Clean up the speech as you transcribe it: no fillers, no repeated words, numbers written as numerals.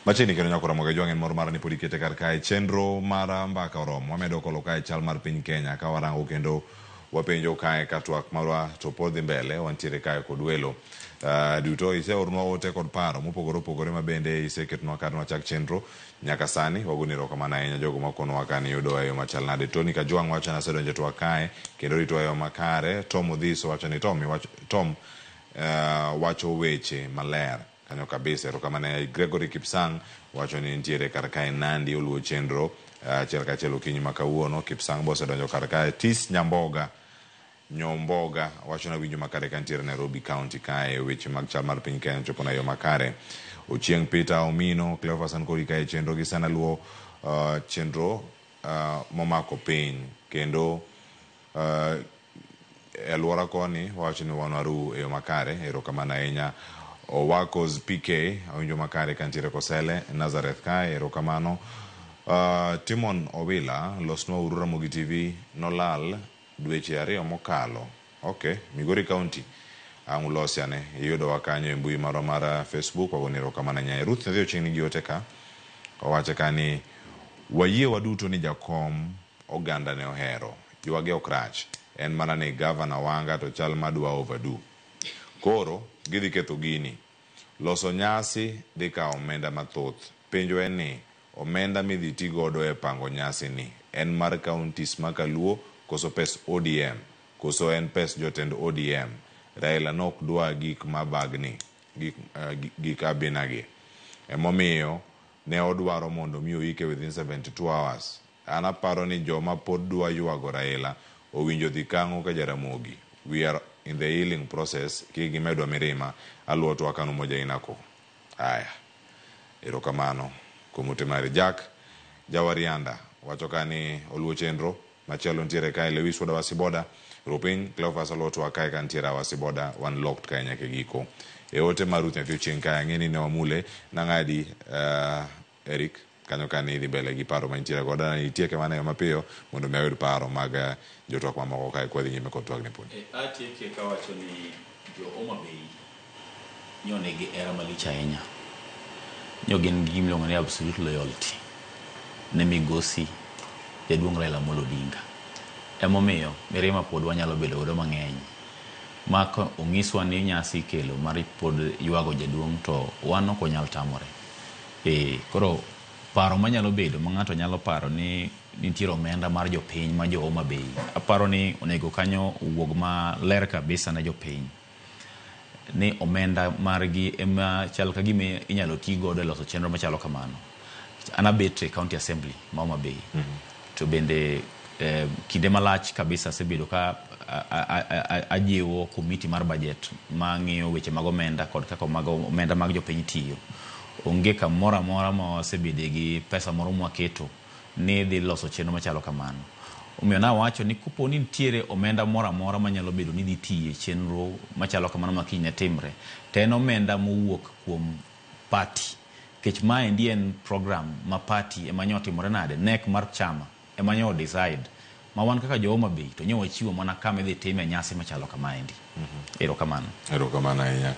Machiegni kendo nyako Ramogi Ajwang' en mor mara ni pod ikete kar kae chenro mar mbaka oromo. Wamedo kolo kae chal mar piny Kenya ka warango kendo wapenjo kae ka twak marwa to pod dhi mbele wantiere kae kod welo. Duto iseoronwa ote kod paro mopogore opogore ma bende iseketonwa kar nwachak chenro nyaka sani wagoni erokamano ahinya jogo makonowa ka ni yudowa e yo machal nade. Tony Kajwang' wacho ni asedonjo e twak kae kendo ritowa e yo makare. Tom Odhiso wacho ni Tom, Tom wacho weche maler kanyo kabisa. Erokamano ahinya. Gregory Kipsang wacho ni nitiere kar kae Nandi oluwo chenro achiel kachiel okinyi ma kawuono. Kipsang be osedonjo kar kae. Tis Nyamboga Nyomboga wacho ni awinjo makare ka nitiere Nairobi County kae weche mag chal mar piny Kenya chopona e yo makare. Ochieng Peter Omino, Cleophas an kodi kae chenro gi sana luwo chenro momako piny kendo e alwora koni wawacho ni wan waru e yo makare. Erokamano ahinya. Owakos PK awinjo makare ka nitiere Kosele Nazareth kae erokamano. Timon Owila losnwa uru Ramogi TV nolal dweche 2 mokalo. Okay, Migori County ang' ulosi ane iyudowa kanyo e mbui marwa mar Facebook wagoni erokamano ahinya. Ruth Nyathi Ochieng' nigi ote ka owacho ka ni wayie waduto ni jakom oganda ne ohero ywage ok rach en mana ni gavana Wanga to chal madwa overdo. Koro gidhi ketho gini. Loso nyasi dhi kawo omenda mathoth. Penjo en ni omenda midhi ti godo e pango nyasi ni en mar counties ma kaluo koso pes ODM koso en pes jotend ODM. Raila nok dwa gik ma bagni gik abinagi. Emomiyo ne odwaro mondo mi oike within 72 hours. An aparo ni joma pod dwa ywago Raila owinjo dhi kang'o ka Jaramogi. We are in the healing process. Kik gimedwa mirima. Aluwo twak an Umoja Inako. Aya. Erokamano kuom ote mari. Jack Jawarianda wacho ka ni oluwo chenro. Machielo nitiere kae Lewis wuod Awasi Boda. Rupiny Cleophas oluwo twak kae ka nitiere Awasi Boda wan locked kae nyaka e giko. E ote mar Ruth Nyathi Ochieng' kae ang'e ni ne wamule nang'adi Eric kanyo ka ni idhi mbele gi paro ma intiere godo na itieke mana e yo mapiyo mondo mi ayud paro mag jotwak mamoko kae kwadhi nyime kod twagni pod. Atieke kawacho ni jo Homa Bay nyo nigi hera malich ahinya. Nyo gin gi gimiluongo ni absolute loyalty ne migosi jaduong' Raila Amolo Odinga. Emomiyo mirima pod wanyalo bedo godo mang'eny. Ma ka onyiswa ni nyasi ikelo mar pod ywago jaduong' to wan ok wanyal tamore. Koro paro manyalo bedo ma ng'ato nyalo paro ni nitiere omenda mar jopiny ma jo Homa Bay. Aparo ni onego kanyo owuog maler kabisa ne jopiny. Ni omenda margi ema chal ka gima inyalo ti godo e loso chenro machalo kamano. An abet e County Assembly ma Homa Bay. To bende kinde malach kabisa asebedo ka ajiwo komiti mar budget mang'iyo weche mag omenda kod kaka omenda mag jopiny tiyo. Onge kamoro amora ma wasebede gi pesa moro mwaketo ni dhi loso chenro machalo kamano. Omiyo nawacho ni kopo ni nitiere omenda moro amora manyalo bedo ni dhi tiye chenro machalo kamano ma kiny ne timre, to en omenda mowuok kuom party. Nikech maendi en program ma party ema nyo otimore nade, NEC mar chama ema nyo decide. Ma wan kaka jo Homa Bay to nyo wachiwo mana kama idhi time nyasi machalo kamaendi. Erokamano. Erokamano ahinya.